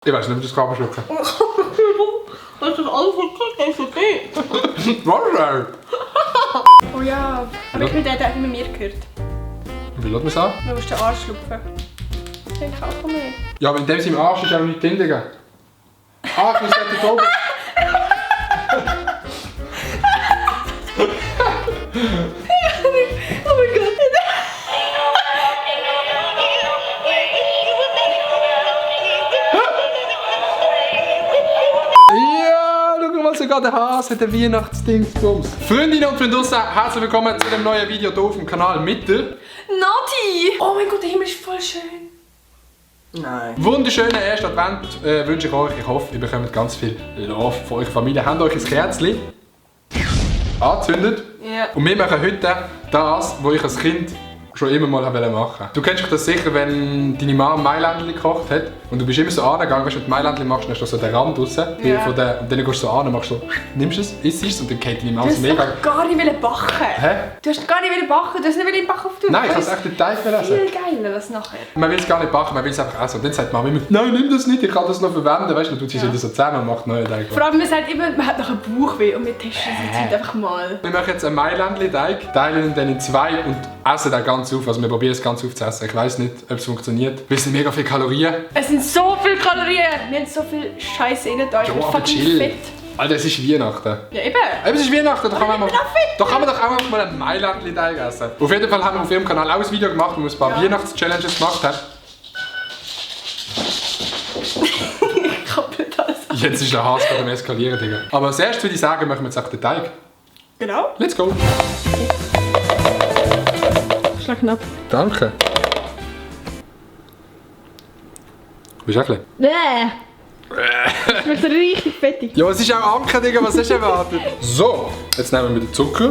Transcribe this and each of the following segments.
Ich weiß nicht, ob das kann schlucken. Das ist alles okay. Was denn? Oh ja, aber ich will den einfach mit mir gehört. Wie lässt man es an? Du musst den Arsch schlupfen. Ich denke auch mehr. Ja, aber in dem im Arsch ist auch nicht drin, Digga. Ah, ich muss nicht oben. Oh mein Gott. Ja, schau mal, sogar der Hase hat ein Weihnachtsdingsbums. Freundinnen und Freunde draussen, herzlich willkommen zu einem neuen Video hier auf dem Kanal mit der Nati! Oh mein Gott, der Himmel ist voll schön. Nein. wunderschönen ersten Advent wünsche ich euch. Ich hoffe, ihr bekommt ganz viel Love von eurer Familie. Habt euch ein Kerzchen angezündet. Ja. Und wir machen heute das, was ich als Kind schon immer mal machen wollte. Du kennst dich das sicher, wenn deine Mama Mailändchen gekocht hat und du bist immer so angegangen, weißt du, wenn du Mailändchen machst, dann hast du so den Rand draussen. Ja. Und dann gehst du so an, machst so, nimmst es, isst es und dann geht deine Mama Du so hast mega... doch gar nicht backen. Hä? Du hast gar nicht backen, du hast nicht im Backofen tun. Nein, ich kann es echt den Teig verlassen. Viel geiler als nachher. Man will es gar nicht backen, man will es einfach essen. Und dann sagt die Mama immer, nein, nimm das nicht, ich kann das noch verwenden. Weißt du, dann tut sie es wieder so zusammen und macht neue Teig. Vor allem, man sagt immer, man hat noch einen Bauchweh und wir testen es jetzt einfach mal. Wir machen jetzt einen Mailändchen-Teig, teilen ihn dann in zwei und essen den ganz auf. Also wir probieren es ganz auf zu essen. Ich weiss nicht, ob es funktioniert. Wir sind mega viele Kalorien. Es sind so viele Kalorien, wir haben so viel Scheiße rein da. Ich bin aber fucking chill. fett. Alter, es ist Weihnachten. Ja, eben. Eben, es ist Weihnachten, da kann man, ich bin auch fett. da kann man doch auch mal einen Mailändchen-Teig essen. Auf jeden Fall haben wir auf ihrem Kanal auch ein Video gemacht, wo wir ein paar Ja. Weihnachts-Challenges gemacht haben. Ich kappel das. Jetzt ist der Hass gerade am Eskalieren, Digga. Aber als erstes würde ich sagen, machen wir jetzt auch den Teig. Genau. Let's go! Schlag knapp. Danke. Bist du auch ein bisschen? Ich bin so richtig fettig. Ja, es ist auch Anke, Digga, was hast du erwartet? So, jetzt nehmen wir den Zucker.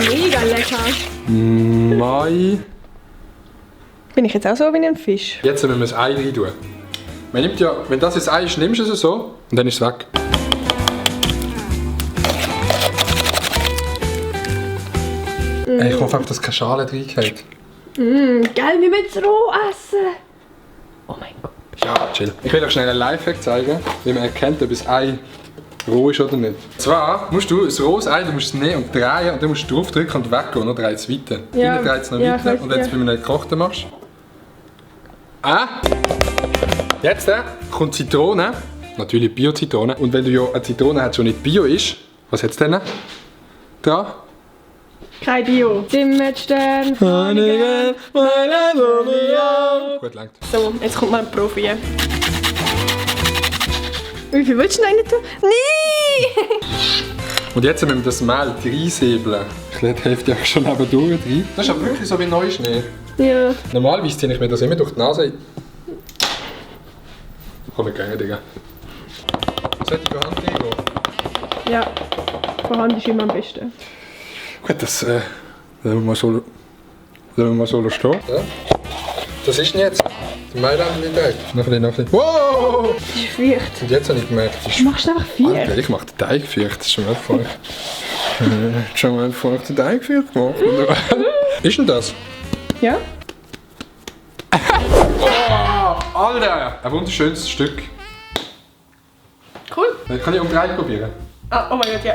Mega lecker. Mai. Bin ich jetzt auch so wie ein Fisch? Jetzt müssen wir das Ei rein tun. Man nimmt ja, wenn das jetzt Ei ist, nimmst du es so und dann ist es weg. Ey, ich hoffe einfach, dass keine Schale reingeht. Geil, wir müssen es roh essen. Oh mein Gott. Ja, chill. Ich will euch schnell einen Lifehack zeigen, wie man erkennt, ob das Ei roh ist oder nicht. Und zwar musst du das rohes Ei, du musst es nehmen und drehen und dann musst du draufdrücken und weggehen und dann dreht es weiter. Ja. Dann dreht es noch Ja, weiter ich und wenn du weiss, es bei einem gekochten machst. Jetzt kommt Zitrone. Natürlich Bio-Zitrone. Und wenn du ja eine Zitrone hast, die nicht Bio ist, was hat es denn dran? Kein Bio. Zimmerstern, Honig, Gut, langt. So, jetzt kommt mal ein Profi. Wie viel willst du noch rein tun? Nein! Und jetzt müssen wir das Mehl reinsäbeln. Ich lege die Hälfte auch schon nebendurch rein. Das ist aber wirklich so wie Neuschnee. Ja. Normalerweise ziehe ich mir das immer durch die Nase. Komm, wir gehen, Digga. Sollte ich Hand reingehen? Ja. Von Hand ist immer am besten. Gut, das lassen wir mal so stehen. Ja. Das ist denn jetzt? Der Mailändchen-Teig. Noch ein bisschen. Wow! Das ist feucht. Und jetzt habe ich gemerkt, das ist... Du machst einfach feucht. Alter, ich mache den Teig feucht. Das ist schon mal voll. Schon mal voll den Teig feucht gemacht. Ist denn das? Ja? Oh, Alter! Ein wunderschönes Stück. Cool. Kann ich umdrehen probieren? Ah, oh mein Gott, ja.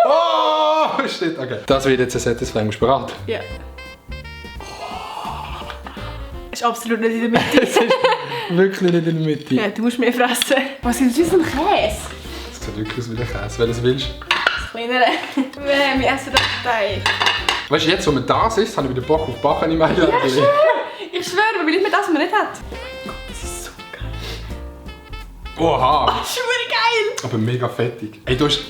Oh, shit, okay. Das wird jetzt ein Satisfying. Musst du bereit? Ja. Ist absolut nicht in der Mitte. Es ist wirklich nicht in der Mitte. Ja, du musst mehr fressen. Was ist das für ein Käse? Das sieht wirklich aus wie ein Käse, wenn du es willst. Das kleinere. Wir essen das Teig. Weißt du, jetzt, wo man das isst, habe ich wieder Bock auf Backen im Mailändchen. Ja, schön. Ich schwöre, aber nicht mehr das, was man nicht hat. Oh mein Gott, das ist so geil. Oha! Das ist super geil. Aber mega fettig. Ey, du hast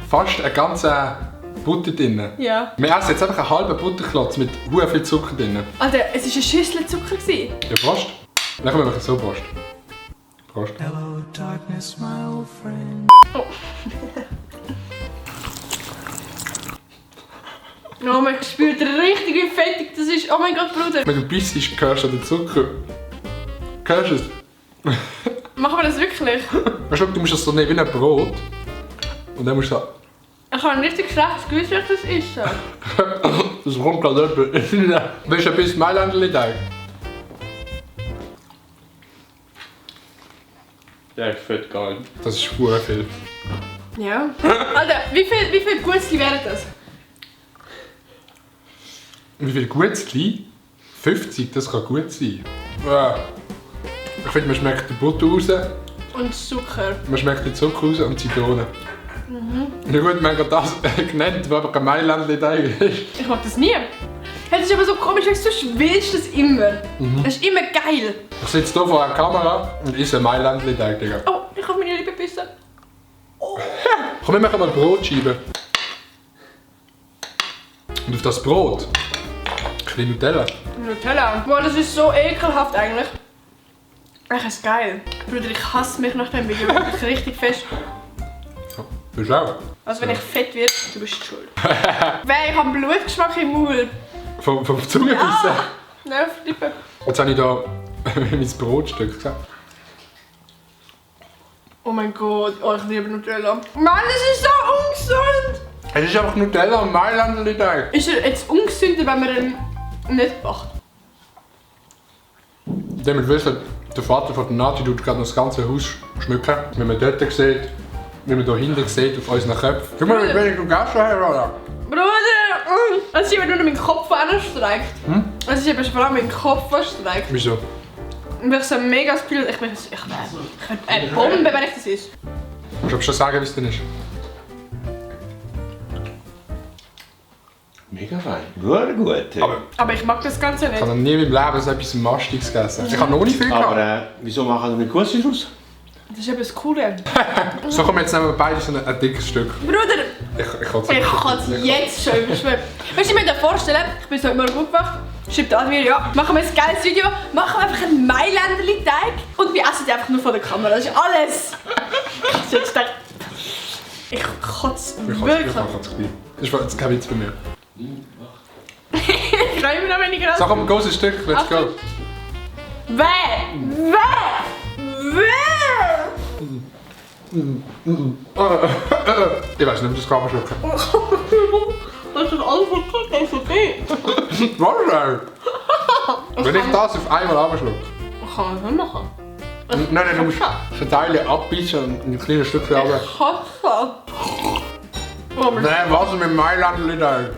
fast eine ganze Butter drin. Ja. Wir essen jetzt einfach einen halben Butterklotz mit sehr viel Zucker drin. Alter, es war eine Schüssel Zucker. Ja, Prost. Dann machen wir so Prost. Prost. Hello, darkness, my old friend. Oh. Oh mein Gott, ich spüre richtig, wie fettig das ist. Oh mein Gott, Bruder. Wenn du beißt, hörst du den Zucker. Hörst du es? Machen wir das wirklich? Weißt du, du musst das so nehmen wie ein Brot. Und dann musst du Ich habe ein richtig schlechtes Gewissen, wenn ich das esse. das kommt gerade jemand. Willst du ein bisschen Mailändchen-Teig? Der ist fett geil. Das ist pur viel. Ja. Alter, wie viel Gutzli wären das? Wie viel Gutzli? 50, das kann gut sein. Ja. Ich finde, man schmeckt die Butter raus, Und Zucker. man schmeckt die Zucker raus und Zitrone. Ja gut, man hat das genannt, was aber kein Mailändli-Teig ist. Ich mag das nie. Das ist aber so komisch, weil du willst das immer. Das ist immer geil. Ich sitze hier vor der Kamera und esse ein Mailändli-Teig, Digga. Oh, ich habe meine Lippe gebissen. Komm, wir machen mal Brotscheiben. Und auf das Brot ein bisschen Nutella. Nutella. Boah, das ist so ekelhaft eigentlich. Echt ist geil. Bruder, ich hasse mich nach dem Video wirklich richtig fest. Ja, bist du auch? Also wenn ich fett werde, du bist schuld. Weil ich habe einen Blutgeschmack im Mund. Vom Zungenbissen. Nein, auf die Lippe. Jetzt habe ich hier mein Brotstück gesehen. Oh mein Gott, oh, ich liebe Nutella. Mann, das ist so ungesund. Es ist einfach Nutella und Mailändli-Teig. Ist er jetzt ungesünder, wenn man ihn nicht backt? Damit wissen, der Vater von der Nati tut gerade noch das ganze Haus schmücken. Wenn man dort sieht, wie man hier hinten sieht, auf unseren Köpfen. Guck mal, wie wenig du gegessen hast, oder? Bruder! Es ist eben nur noch mein Kopf, der anstreikt. Es ist eben vor allem mein Kopf, der streikt. Wieso? Und ich so mega das Gefühl, ich bin eine Bombe, wenn ich das esse. Willst du schon sagen, wie es denn ist? Mega fein. Gut. Aber ich mag das Ganze nicht. Ich habe noch nie in meinem Leben so etwas Mastiges gegessen. Ich habe noch nicht viel Aber gehabt. wieso machen wir mit Gussischuss? Das ist eben das Coole. So, komm, jetzt nehmen wir beide so ein dickes Stück. Bruder, Ich kann es jetzt schon überschwimmen. Weißt du, ich mir vorstellen, ich bin so heute Morgen aufgewacht, schreibt Admir, ja, machen wir ein geiles Video, machen wir einfach einen Mailändli-Teig und wir essen die einfach nur vor der Kamera. Das ist alles. Ich kotze wirklich. Das ist jetzt kein Witz bei mir. Ich freue mich noch weniger. So, komm, ein großes Stück, let's go. Ich weiß nicht, ob das kann man schlucken. Das ist alles okay. Was denn? Wenn ich das auf einmal abschlucke. Ich kann das nicht machen. Nein, du musst verteilen, abbeißen und ein kleines Stück runter. Ich hasse. Oh mein Nein, was mit Mailändli-Teig?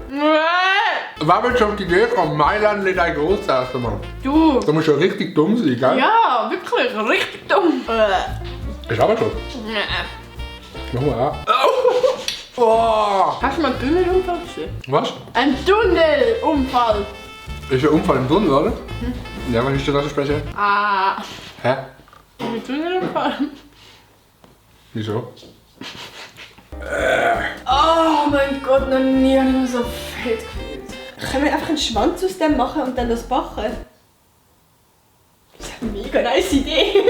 Wer wird schon auf die Idee kommen, Mailändli-Teig groß zu essen, Mann? Du. Da musst du richtig dumm sein, gell? Ja, wirklich, richtig dumm. Ist aber schon. Mach mal an. Oh. Hast du mal einen Tunnelunfall gesehen? Was? Ein Tunnelunfall! Ist ein Unfall im Tunnel, oder? Ja, was ist denn das so speziell? Ah, Hä? ein Tunnelunfall. Wieso? Oh mein Gott, noch nie habe ich mich so fett gefühlt. Können wir einfach einen Schwanz aus dem machen und dann das backen? Das ist eine mega nice Idee.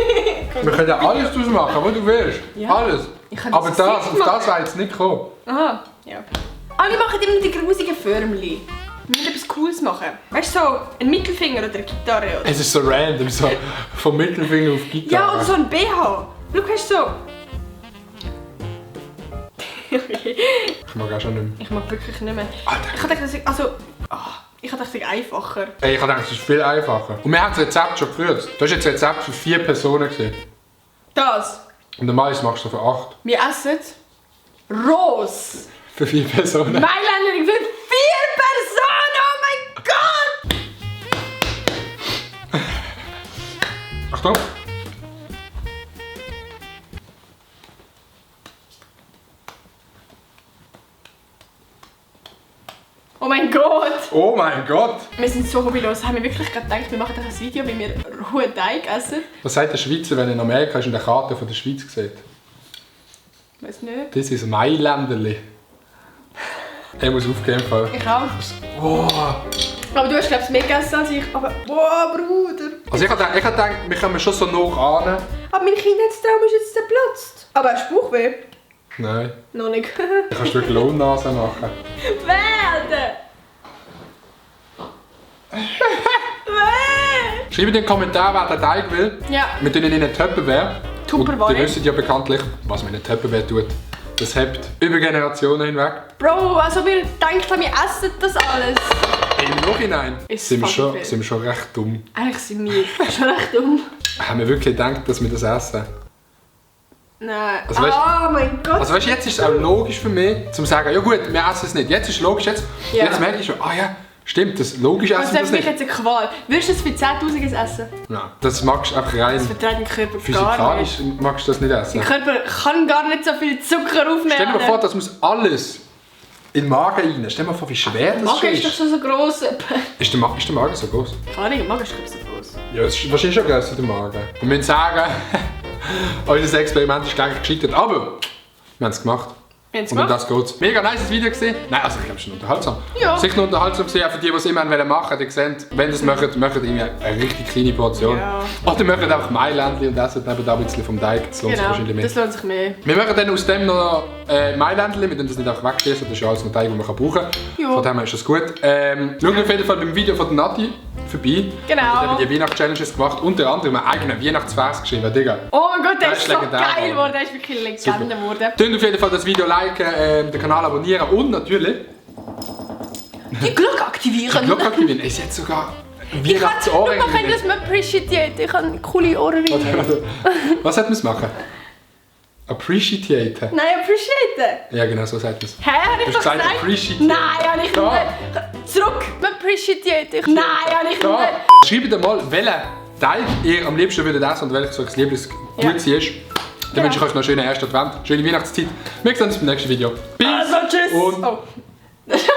Wir können ja alles daraus machen, was du willst. Ja. Alles. Ich kann Aber das das, nicht auf das machen. wäre jetzt nicht gekommen. Aha, ja. Alle machen immer die grusigen Förmchen. Wir müssen etwas Cooles machen. Weißt du, so ein Mittelfinger oder eine Gitarre. Oder? Es ist so random, so vom Mittelfinger auf Gitarre. Ja, oder so ein BH. Schau, hast du so. Ich mag auch schon nicht mehr. Ich mag wirklich nicht mehr. Alter. Ich habe gedacht, dass ich, ich habe gedacht, es sei einfacher. Ey, ich dachte, es ist viel einfacher. Und wir haben das Rezept schon geführt. Du hast jetzt ein Rezept für 4 Personen gesehen. Das. Und der Mais machst du für 8. Wir essen Rose. Für 4 Personen. Mailänder für 4 Personen! Oh mein Gott! Achtung. Oh mein Gott! Oh mein Gott. Wir sind so hobbylos. Haben wir wirklich gerade gedacht, wir machen doch ein Video, wie wir rohen Teig essen? Was sagt der Schweizer, wenn er in Amerika ist und eine Karte von der Schweiz sieht? Weiß nicht. Das ist ein Mailänderli. Er muss aufgeben. Fall. Ich auch. Oh. Aber du hast, glaube ich, mehr gegessen als ich. Aber, boah, Bruder. Also ich habe gedacht, wir kommen schon so nah an. Aber mein Kindheitstraum ist jetzt zerplatzt. Aber hast du Bauchweh? Nein. Noch nicht. Du kannst durch die Lohnnase machen. Werden! Schreibt in den Kommentaren, wer den Teig will. Ja. Wir tun ihn in einen Tupperware. Tupperware. Und ihr wisst ja bekanntlich, was man in einen Tupperware tut. Das hebt über Generationen hinweg. Bro, also wir denken, wir essen das alles. Im Nachhinein Ist sind wir fucking schon recht dumm. Eigentlich sind wir schon recht dumm. Haben wir wirklich gedacht, dass wir das essen? Nein. Also, weißt- oh mein Gott. Also weißt, jetzt ist es auch logisch für mich, zum sagen, ja gut, wir essen es nicht. Jetzt ist es logisch, jetzt merke ich schon, ah ja, stimmt, das logisch das essen ist wir für das mich nicht. jetzt eine Qual. Würdest du das für 10'000 essen? Ja, das magst du einfach rein Das verträgt dein Körper gar physikalisch, nicht. magst du das nicht essen. Dein Körper kann gar nicht so viel Zucker aufnehmen. Stell dir mal vor, das muss alles in den Magen rein. Stell dir mal vor, wie schwer Der das Magen ist doch ist. schon so gross. Ist der Magen so groß? Keine Ahnung, der Magen ist glaube ich so groß. Ja, es ist wahrscheinlich schon grösser, der Magen. Wir müssen sagen, unser Experiment ist gleich gescheitert, aber wir haben es gemacht. Wir haben es Und um gemacht. das geht's. Mega nice Video gesehen. Nein, also ich glaube, es ist unterhaltsam. Ja. Sicher nur unterhaltsam gesehen, auch für die, die es immer machen wollen. Die sehen, wenn ihr es macht irgendwie eine richtig kleine Portion. Ja. Oder ihr macht einfach Mailändli und essen neben da ein bisschen vom Teig. Das lohnt sich Genau, wahrscheinlich mehr. das lohnt sich mehr. Wir machen dann aus dem noch Mailändli. Wir tun das nicht einfach wegschießen. Das ist ja alles ein Teig, den man brauchen kann. Ja. Von dem her ist das gut. Schaut auf jeden Fall beim Video von der Nati vorbei. Genau. Da haben wir die Weihnachts-Challenges gemacht. Unter anderem einen eigenen Weihnachtsvers geschrieben. Digga. Oh mein Gott, der Das ist ist so legendär geil geworden. geworden. Der ist wirklich eine Legende geworden. Könnt auf jeden Fall das Video liken, den Kanal abonnieren und natürlich Die Glocke aktivieren. die Glocke aktivieren. Es ist jetzt sogar ein Ich Weihnachtsohrring. kann das mal appreciate. Ich habe coole Ohrringe. Was sollten wir machen? Appreciate. Nein, appreciate. Ja, genau, so sagt man es. Hä, hab ich Du doch hast gesagt, gesagt? appreciate. Nein, hab ich Da. nicht. Zurück. Appreciate. Nein, hab ich Da. nicht. Schreibt mir mal, welchen Teig ihr am liebsten würdet essen und welches euch Lieblingsgut Ja. ist. Dann wünsche ich euch noch einen schönen ersten Advent, schöne Weihnachtszeit. Wir sehen uns beim nächsten Video. Peace Also, tschüss. und Oh. Das ist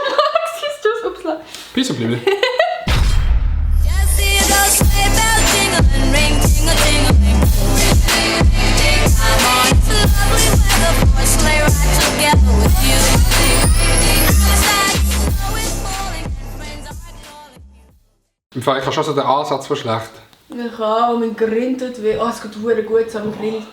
tschüss, upsla. Peace und Blümchen. Just see those sleigh bells jingling, ring, tingle, tingling. I'm on to lovely weather for a sleigh ride together with you. Outside, snow is falling and friends are calling you. Im Fall, ich habe schon so den Ansatz von schlecht. Ich kann, mein Grill tut weh. Oh, es geht verdammt gut so am Grill.